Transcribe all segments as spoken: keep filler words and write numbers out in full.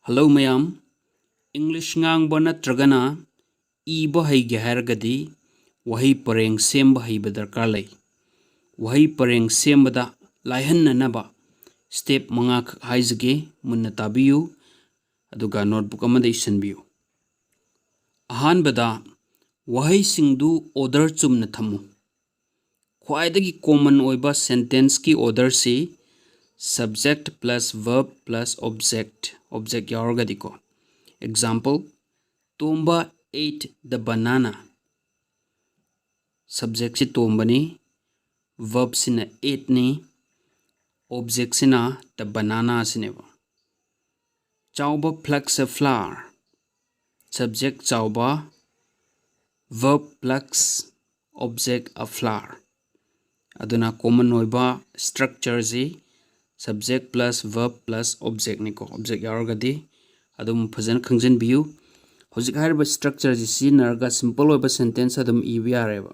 Hello ꯃꯌꯥꯝ, English ꯉꯥꯡꯕ ꯅꯠꯇ꯭ꯔꯒꯅ ꯏꯕ ꯍꯩꯒꯦ ꯍꯥꯏꯔꯒꯗꯤ ꯋꯥꯍꯩ ꯄꯔꯦꯡ ꯁꯦꯝꯕ ꯍꯩꯕ ꯗꯔꯀꯥꯔ ꯂꯩ꯫ ꯋꯥꯍꯩ ꯄꯔꯦꯡ ꯁꯦꯝꯕꯗ ꯂꯥꯏꯍꯟꯅꯅꯕ step ꯃꯉꯥꯈꯛ ꯍꯥꯏꯖꯒꯦ, ꯃꯨꯟꯅ ꯇꯥꯕꯤꯌꯨ, ꯑꯗꯨꯒ notebook ꯑꯃꯗ ꯏꯁꯤꯟꯕꯤꯌꯨ꯫ ꯑꯍꯥꯟꯕꯗ, ꯋꯥꯍꯩꯁꯤꯡꯗꯨ order ꯆꯨꯝꯅ ꯊꯝꯃꯨ꯫ ꯈ꯭ꯋꯥꯏꯗꯒꯤ common ꯑꯣꯏꯕ sentenceꯀꯤ orderꯁꯤ subject plus verb plus object, object ꯌꯥꯎꯔꯒꯗꯤꯀꯣ꯫ Example, Tomba ate the banana꯫ Subjectꯁꯤ ꯇꯣꯝꯕꯅꯤ, verbꯁꯤꯅ ateꯅꯤ, objectꯁꯤꯅ the bananaꯁꯤꯅꯦꯕ꯫ ꯆꯥꯎꯕ plucks a flower꯫ Subject ꯆꯥꯎꯕ, verb plucks, object a flower꯫ ꯑꯗꯨꯅ common ꯑꯣꯏꯕ structureꯁꯤ subject plus verb plus objectꯅꯤꯀꯣ꯫ Object ꯌꯥꯎꯔꯒꯗꯤ ꯑꯗꯨꯝ ꯐꯖꯅ ꯈꯪꯖꯤꯟꯕꯤꯌꯨ꯫ ꯍꯧꯖꯤꯛ ꯍꯥꯏꯔꯤꯕ structureꯁꯤ ꯁꯤꯖꯤꯟꯅꯔꯒ simple ꯑꯣꯏꯕ sentence ꯑꯗꯨꯝ ꯏꯕ ꯌꯥꯔꯦꯕ꯫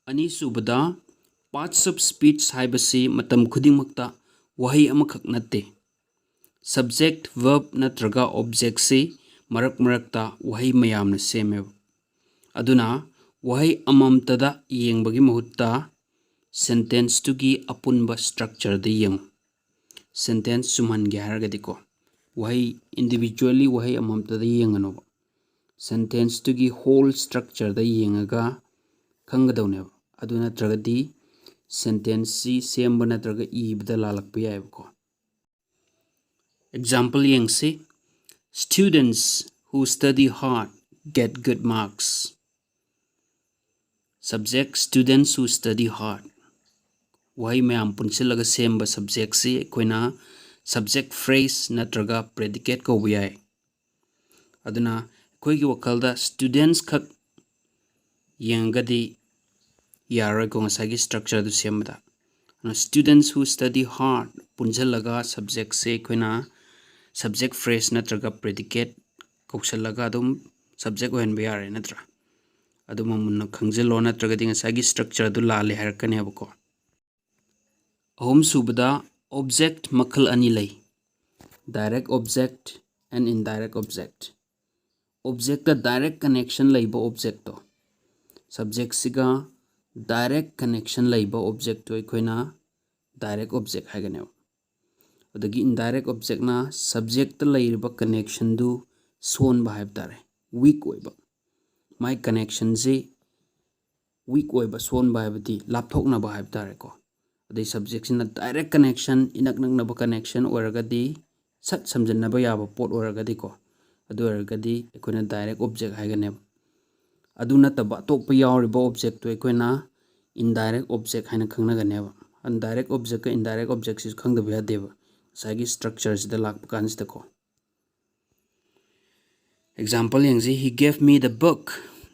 ꯑꯅꯤꯁꯨꯕꯗ, parts of speech ꯍꯥꯏꯕꯁꯤ ꯃꯇꯝ ꯈꯨꯗꯤꯡꯃꯛꯇ ꯋꯥꯍꯩ ꯑꯃꯈꯛ ꯅꯠꯇꯦ꯫ Subject, verb ꯅꯠꯇ꯭ꯔꯒ objectꯁꯤ ꯃꯔꯛ ꯃꯔꯛꯇ ꯋꯥꯍꯩ ꯃꯌꯥꯝꯅ ꯁꯦꯝꯃꯦꯕ꯫ ꯑꯗꯨꯅ ꯋꯥꯍꯩ ꯑꯃꯃꯝꯇꯗ ꯌꯦꯡꯕꯒꯤ ꯃꯍꯨꯠꯇ sentenceꯇꯨꯒꯤ ꯑꯄꯨꯟꯕ structureꯗ ꯌꯦꯡꯉꯨ꯫ Sentence ꯆꯨꯝꯍꯟꯒꯦ ꯍꯥꯏꯔꯒꯗꯤꯀꯣ, ꯋꯥꯍꯩ individually ꯋꯥꯍꯩ ꯑꯃꯃꯝꯇꯗ ꯌꯦꯡꯒꯅꯣꯕ꯫ Sentenceꯇꯨꯒꯤ whole structureꯗ ꯌꯦꯡꯉꯒ ꯈꯪꯒꯗꯧꯅꯦꯕ꯫ ꯑꯗꯨ ꯅꯠꯇ꯭ꯔꯒꯗꯤ sentenceꯁꯤ ꯁꯦꯝꯕ ꯅꯠꯇ꯭ꯔꯒ ꯏꯕꯗ ꯂꯥꯜꯂꯛꯄ ꯌꯥꯏꯑꯕꯀꯣ꯫ Example ꯌꯦꯡꯁꯤ꯫ Students who study hard get good marks. Subject, students who study hard꯫ ꯋꯥꯍꯩ ꯃꯌꯥꯝ ꯄꯨꯟꯁꯤꯜꯂꯒ ꯁꯦꯝꯕ subjectꯁꯤ ꯑꯩꯈꯣꯏꯅ subject phrase ꯅꯠꯇ꯭ꯔꯒ predicate ꯀꯧꯕ ꯌꯥꯏ꯫ ꯑꯗꯨꯅ ꯑꯩꯈꯣꯏꯒꯤ ꯋꯥꯈꯜꯗ students ꯈꯛ ꯌꯦꯡꯉꯒꯗꯤ ꯌꯥꯔꯣꯏꯀꯣ ꯉꯁꯥꯏꯒꯤ structureꯗꯨ ꯁꯦꯝꯕꯗ꯫ ꯑꯗꯨꯅ students who study hard ꯄꯨꯟꯁꯤꯜꯂꯒ subjectꯁꯦ ꯑꯩꯈꯣꯏꯅ subject phrase ꯅꯠꯇ꯭ꯔꯒ predicate ꯀꯧꯁꯜꯂꯒ ꯑꯗꯨꯝ subject ꯑꯣꯏꯍꯟꯕ ꯌꯥꯔꯦ ꯅꯠꯇ꯭ꯔꯥ? ꯑꯗꯨꯃ ꯃꯨꯟꯅ ꯈꯪꯖꯤꯜꯂꯣ, ꯅꯠꯇ꯭ꯔꯒꯗꯤ ꯉꯁꯥꯏꯒꯤ structureꯗꯨ ꯂꯥꯜꯂꯦ ꯍꯥꯏꯔꯛꯀꯅꯦꯕꯀꯣ꯫ ꯑꯍꯨꯝꯁꯨꯕꯗ, object ꯃꯈꯜ ꯑꯅꯤ ꯂꯩ꯫ Direct object and indirect object. Objectꯇ direct connection ꯂꯩꯕ objectꯇꯣ, subjectꯁꯤꯒ direct connection ꯂꯩꯕ objectꯇꯣ ꯑꯩꯈꯣꯏꯅ direct object ꯍꯥꯏꯒꯅꯦꯕ꯫ ꯑꯗꯒꯤ indirect objectꯅ subjectꯇ ꯂꯩꯔꯤꯕ connectionꯗꯨ ꯁꯣꯟꯕ ꯍꯥꯏꯕ ꯇꯥꯔꯦ, weak ꯑꯣꯏꯕ꯫ ꯃꯥꯏ connectionꯁꯤ weak ꯑꯣꯏꯕ, ꯁꯣꯟꯕ ꯍꯥꯏꯕꯗꯤ ꯂꯥꯞꯊꯣꯛꯅꯕ ꯍꯥꯏꯕ ꯇꯥꯔꯦꯀꯣ꯫ ꯑꯗꯩ subjectꯁꯤꯅ direct connection, ꯏꯅꯛ ꯅꯛꯅꯕ connection ꯑꯣꯏꯔꯒꯗꯤ, ꯁꯠ ꯁꯝꯖꯤꯟꯅꯕ ꯌꯥꯕ ꯄꯣꯠ ꯑꯣꯏꯔꯒꯗꯤꯀꯣ, ꯑꯗꯨ ꯑꯣꯏꯔꯒꯗꯤ ꯑꯩꯈꯣꯏꯅ direct object ꯍꯥꯏꯒꯅꯦꯕ꯫ ꯑꯗꯨ ꯅꯠꯇꯕ ꯑꯇꯣꯞꯄ ꯌꯥꯎꯔꯤꯕ objectꯇꯣ ꯑꯩꯈꯣꯏꯅ indirect object ꯍꯥꯏꯅ ꯈꯪꯅꯒꯅꯦꯕ꯫ Direct objectꯀ indirect objectꯁꯤꯁꯨ ꯈꯪꯗꯕ ꯌꯥꯗꯦꯕ, ꯉꯁꯥꯏꯒꯤ structureꯁꯤꯗ ꯂꯥꯛꯄ ꯀꯥꯟꯁꯤꯗꯀꯣ꯫ Example ꯌꯦꯡꯁꯤ, "He gave me the book"꯫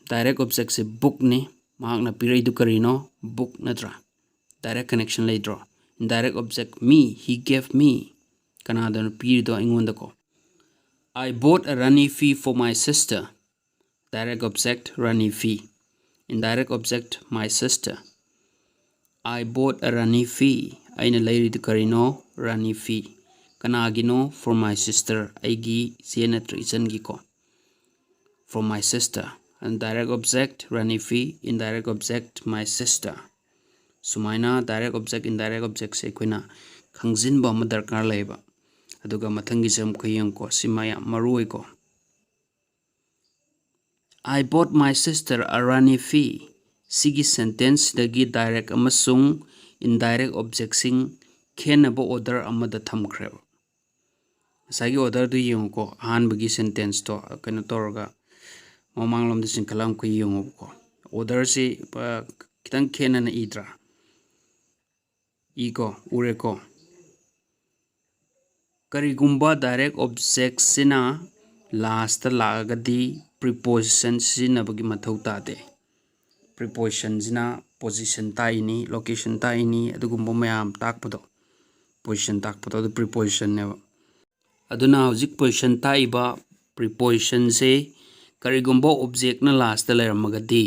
Direct objectꯁꯦ bookꯅꯤ, ꯃꯍꯥꯛꯅ ꯄꯤꯔꯛꯏꯗꯨ ꯀꯔꯤꯅꯣ? Book ꯅꯠꯇ꯭ꯔꯥ? Direct connection ꯂꯩꯇ꯭ꯔꯣ? Indirect object me, he gave me, ꯀꯅꯥꯗꯅꯣ ꯄꯤꯔꯤꯗꯣ? ꯑꯩꯉꯣꯟꯗꯀꯣ꯫ "I bought a runny fee for my sister." Direct object runny fee, indirect object my sister. "I bought a runny fee", ꯑꯩꯅ ꯂꯩꯔꯤꯗꯨ ꯀꯔꯤꯅꯣ? Runny fee꯫ ꯀꯅꯥꯒꯤꯅꯣ? For my sister, ꯑꯩꯒꯤ ꯏꯆꯦ ꯅꯠꯇ꯭ꯔ ꯏꯆꯟꯒꯤꯀꯣ꯫ For my sister, and direct object runny fee, indirect object my sister꯫ ꯁꯨꯃꯥꯏꯅ direct object, indirect objectꯁꯦ ꯑꯩꯈꯣꯏꯅ ꯈꯪꯖꯤꯟꯕ ꯑꯃ ꯗꯔꯀꯥꯔ ꯂꯩꯌꯦꯕ꯫ ꯑꯗꯨꯒ ꯃꯊꯪꯒꯤꯁꯦ ꯑꯃꯨꯛꯀ ꯌꯦꯡꯉꯨꯀꯣ, ꯁꯤꯃ ꯌꯥꯝ ꯃꯔꯨ ꯑꯣꯏꯀꯣ꯫ "I bought my sister a runny fee"꯫ ꯁꯤꯒꯤ sentenceꯁꯤꯗꯒꯤ direct ꯑꯃꯁꯨꯡ indirect objectꯁꯤꯡ ꯈꯦꯠꯅꯕ order ꯑꯃꯗ ꯊꯝꯈ꯭ꯔꯦꯕ꯫ ꯉꯁꯥꯏꯒꯤ orderꯗꯨ ꯌꯦꯡꯉꯨꯀꯣ, ꯑꯍꯥꯟꯕꯒꯤ sentenceꯇꯣ ꯀꯩꯅꯣ ꯇꯧꯔꯒ ꯃꯃꯥꯡꯂꯣꯝꯗ ꯆꯤꯡꯈꯠꯂꯒ ꯑꯃꯨꯛꯀ ꯌꯦꯡꯉꯨꯕꯀꯣ꯫ Orderꯁꯤ, ꯑ, ꯈꯤꯇꯪ ꯈꯦꯠꯅꯅ ꯏꯗ꯭ꯔꯥ? ꯏꯀꯣ, ꯎꯔꯦꯀꯣ꯫ ꯀꯔꯤꯒꯨꯝꯕ direct objectꯁꯤꯅ lastꯇ ꯂꯥꯛꯑꯒꯗꯤ preposition ꯁꯤꯖꯤꯟꯅꯕꯒꯤ ꯃꯊꯧ ꯇꯥꯗꯦ꯫ Prepositionꯁꯤꯅ position ꯇꯥꯛꯏꯅꯤ, location ꯇꯥꯛꯏꯅꯤ, ꯑꯗꯨꯒꯨꯝꯕ ꯃꯌꯥꯝ ꯇꯥꯛꯄꯗꯣ, position ꯇꯥꯛꯄꯗꯣ, ꯑꯗꯨ prepositionꯅꯦꯕ꯫ ꯑꯗꯨꯅ ꯍꯧꯖꯤꯛ position ꯇꯥꯛꯏꯕ prepositionꯁꯦ ꯀꯔꯤꯒꯨꯝꯕ objectꯅ lastꯇ ꯂꯩꯔꯝꯃꯒꯗꯤ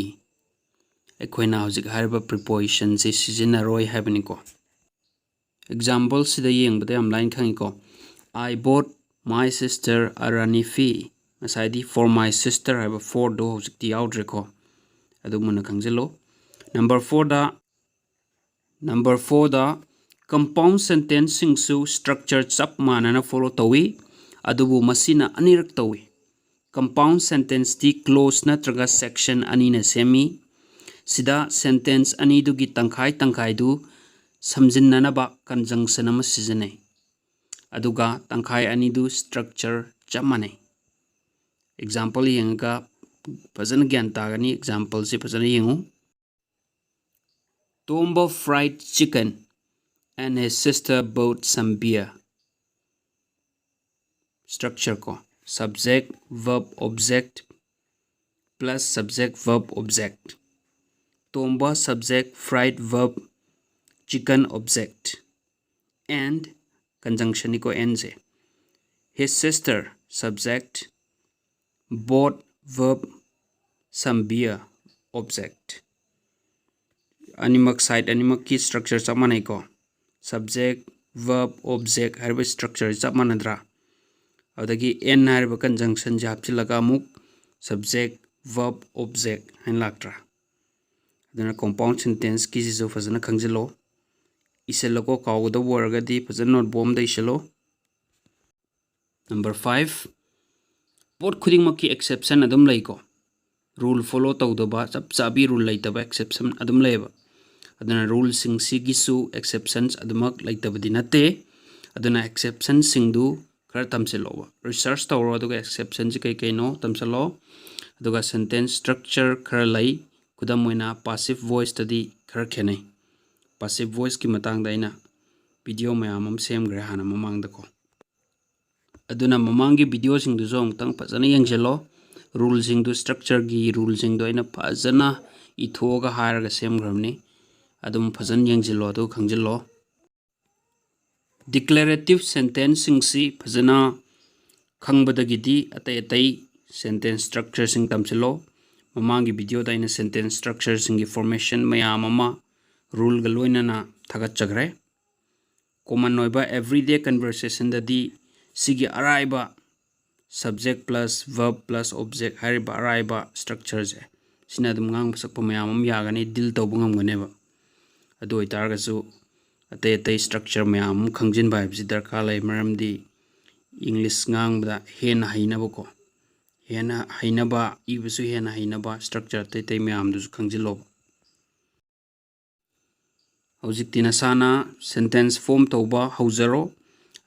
ꯑꯩꯈꯣꯏꯅ ꯍꯧꯖꯤꯛ ꯍꯥꯏꯔꯤꯕ prepositionꯁꯦ ꯁꯤꯖꯤꯟꯅꯔꯣꯏ ꯍꯥꯏꯕꯅꯤꯀꯣ꯫ Exampleꯁꯤꯗ ꯌꯦꯡꯕꯗ ꯌꯥꯝ ꯂꯥꯏꯅ ꯈꯪꯉꯤꯀꯣ꯫ I bought my sister a runny fee. ꯉꯁꯥꯏꯗꯤ for my sister ꯍꯥꯏꯕ forꯗꯣ ꯍꯧꯖꯤꯛꯇꯤ ꯌꯥꯎꯗ꯭ꯔꯦꯀꯣ, ꯑꯗꯨ ꯃꯨꯟꯅ ꯈꯪꯖꯤꯜꯂꯣ꯫ ꯅꯝꯕꯔ ꯐꯣꯔꯗ ꯅꯝꯕꯔ ꯐꯣꯔꯗ compound sentenceꯁꯤꯡꯁꯨ structure ꯆꯞ ꯃꯥꯟꯅꯅ follow ꯇꯧꯏ, ꯑꯗꯨꯕꯨ ꯃꯁꯤꯅ ꯑꯅꯤꯔꯛ ꯇꯧꯏ꯫ Compound sentenceꯇꯤ clause ꯅꯠꯇ꯭ꯔꯒ section ꯑꯅꯤꯅ ꯁꯦꯝꯃꯤ꯫ ꯁꯤꯗ sentence ꯑꯅꯤꯗꯨꯒꯤ ꯇꯪꯈꯥꯏ ꯇꯪꯈꯥꯏꯗꯨ ꯁꯝꯖꯤꯟꯅꯅꯕ conjunction ꯑꯃ ꯁꯤꯖꯤꯟꯅꯩ, ꯑꯗꯨꯒ ꯇꯪꯈꯥꯏ ꯑꯅꯤꯗꯨ structure ꯆꯞ ꯃꯥꯟꯅꯩ꯫ Example ꯌꯦꯡꯉꯒ ꯐꯖꯅ ꯒ꯭ꯌꯥꯟ ꯇꯥꯒꯅꯤ꯫ Exampleꯁꯤ ꯐꯖꯅ ꯌꯦꯡꯉꯨ꯫ Tomba fried chicken and his sister bought some beer. Structure ꯀꯣ, subject, verb, object plus subject, verb, object. Tomba subject, fried verb, chicken object, and conjunction ꯅꯤꯀꯣ andꯁꯦ꯫ His sister subject, bought verb, some beer object. ꯑꯅꯤꯃꯛ, side ꯑꯅꯤꯃꯛꯀꯤ structure ꯆꯞ ꯃꯥꯟꯅꯩꯀꯣ꯫ Subject, verb, object ꯍꯥꯏꯔꯤꯕ structure ꯆꯞ ꯃꯥꯟꯅꯗ꯭ꯔꯥ? ꯑꯗꯨꯗꯒꯤ and ꯍꯥꯏꯔꯤꯕ conjunctionꯁꯦ ꯍꯥꯞꯆꯤꯜꯂꯒ ꯑꯃꯨꯛ subject, verb, object ꯍꯥꯏꯅ ꯂꯥꯛꯇ꯭ꯔꯥ? ꯑꯗꯨꯅ compound sentenceꯀꯤꯁꯤꯁꯨ ꯐꯖꯅ ꯈꯪꯖꯤꯜꯂꯣ꯫ ꯏꯁꯤꯜꯂꯣꯀꯣ, ꯀꯥꯎꯒꯗꯕ ꯑꯣꯏꯔꯒꯗꯤ ꯐꯖꯅ notebook ꯑꯃꯗ ꯏꯁꯤꯜꯂꯣ꯫ Number five, ꯄꯣꯠ ꯈꯨꯗꯤꯡꯃꯛꯀꯤ exception ꯑꯗꯨꯝ ꯂꯩꯀꯣ꯫ Rule follow ꯇꯧꯗꯕ, ꯆꯞ ꯆꯥꯕꯤ rule ꯂꯩꯇꯕ exception ꯑꯗꯨꯝ ꯂꯩꯌꯦꯕ꯫ ꯑꯗꯨꯅ ruleꯁꯤꯡꯁꯤꯒꯤꯁꯨ exceptions ꯑꯗꯨꯃꯛ ꯂꯩꯇꯕꯗꯤ ꯅꯠꯇꯦ꯫ ꯑꯗꯨꯅ exceptionꯁꯤꯡꯗꯨ ꯈꯔ ꯇꯝꯁꯤꯜꯂꯣꯕ꯫ Research ꯇꯧꯔꯣ, ꯑꯗꯨꯒ exceptionꯁꯤ ꯀꯩ ꯀꯩꯅꯣ ꯇꯝꯁꯤꯜꯂꯣ꯫ ꯑꯗꯨꯒ sentence structure ꯈꯔ ꯂꯩ꯫ ꯈꯨꯗꯝ ꯑꯣꯏꯅ passive voiceꯇꯗꯤ ꯈꯔ ꯈꯦꯠꯅꯩ꯫ Passive voiceꯀꯤ ꯃꯇꯥꯡꯗ ꯑꯩꯅ video ꯃꯌꯥꯝ ꯑꯃ ꯁꯦꯝꯈ꯭ꯔꯦ ꯍꯥꯟꯅ ꯃꯃꯥꯡꯗꯀꯣ꯫ ꯑꯗꯨꯅ ꯃꯃꯥꯡꯒꯤ videoꯁꯤꯡꯗꯨꯁꯨ ꯑꯃꯨꯛꯇꯪ ꯐꯖꯅ ꯌꯦꯡꯁꯤꯜꯂꯣ꯫ Ruleꯁꯤꯡꯗꯨ, structureꯒꯤ ruleꯁꯤꯡꯗꯣ ꯑꯩꯅ ꯐꯖꯅ ꯏꯊꯣꯛꯑꯒ ꯍꯥꯏꯔꯒ ꯁꯦꯝꯈ꯭ꯔꯕꯅꯤ꯫ ꯑꯗꯨꯝ ꯐꯖꯅ ꯌꯦꯡꯁꯤꯜꯂꯣ, ꯑꯗꯨꯒ ꯈꯪꯖꯤꯜꯂꯣ꯫ Declarative sentenceꯁꯤꯡꯁꯤ ꯐꯖꯅ ꯈꯪꯕꯗꯒꯤꯗꯤ ꯑꯇꯩ ꯑꯇꯩ sentence structureꯁꯤꯡ ꯇꯝꯁꯤꯜꯂꯣ꯫ ꯃꯃꯥꯡꯒꯤ videoꯗ ꯑꯩꯅ sentence structureꯁꯤꯡꯒꯤ formation ꯃꯌꯥꯝ ꯑꯃ ruleꯒ ꯂꯣꯏꯅꯅ ꯊꯥꯒꯠꯆꯈ꯭ꯔꯦ꯫ Common ꯑꯣꯏꯕ everyday conversationꯗꯗꯤ ꯁꯤꯒꯤ ꯑꯔꯥꯏꯕ subject plus verb plus object ꯍꯥꯏꯔꯤꯕ ꯑꯔꯥꯏꯕ structureꯁꯦ, ꯁꯤꯅ ꯑꯗꯨꯝ ꯉꯥꯡꯕ ꯁꯛꯄ ꯃꯌꯥꯝ ꯑꯃ ꯌꯥꯒꯅꯤ, deal ꯇꯧꯕ ꯉꯝꯒꯅꯦꯕ꯫ ꯑꯗꯨ ꯑꯣꯏꯇꯥꯔꯒꯁꯨ ꯑꯇꯩ ꯑꯇꯩ structure ꯃꯌꯥꯝ ꯑꯃ ꯈꯪꯖꯤꯟꯕ ꯍꯥꯏꯕꯁꯤ ꯗꯔꯀꯥꯔ ꯂꯩ, ꯃꯔꯝꯗꯤ English ꯉꯥꯡꯕꯗ ꯍꯦꯟꯅ ꯍꯩꯅꯕꯀꯣ, ꯍꯦꯟꯅ ꯍꯩꯅꯕ, ꯏꯕꯁꯨ ꯍꯦꯟꯅ ꯍꯩꯅꯕ structure ꯑꯇꯩ ꯑꯇꯩ ꯃꯌꯥꯝꯗꯨꯁꯨ ꯈꯪꯖꯤꯜꯂꯣꯕ꯫ ꯍꯧꯖꯤꯛꯇꯤ ꯅꯁꯥꯅ sentence form ꯇꯧꯕ ꯍꯧꯖꯔꯣ,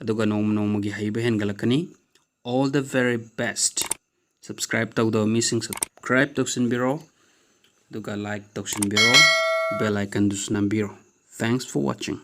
ꯑꯗꯨꯒ ꯅꯣꯡꯃ ꯅꯣꯡꯃꯒꯤ ꯍꯩꯕ ꯍꯦꯟꯒꯠꯂꯛꯀꯅꯤ꯫ All the very best꯫ Subscribe ꯇꯧꯗꯕ ꯃꯤꯁꯤꯡ subscribe ꯇꯧꯁꯤꯟꯕꯤꯔꯣ, ꯑꯗꯨꯒ like ꯇꯧꯁꯤꯟꯕꯤꯔꯣ, bell iconꯗꯨꯁꯨ ꯅꯝꯕꯤꯔꯣ꯫ Thanks for watching꯫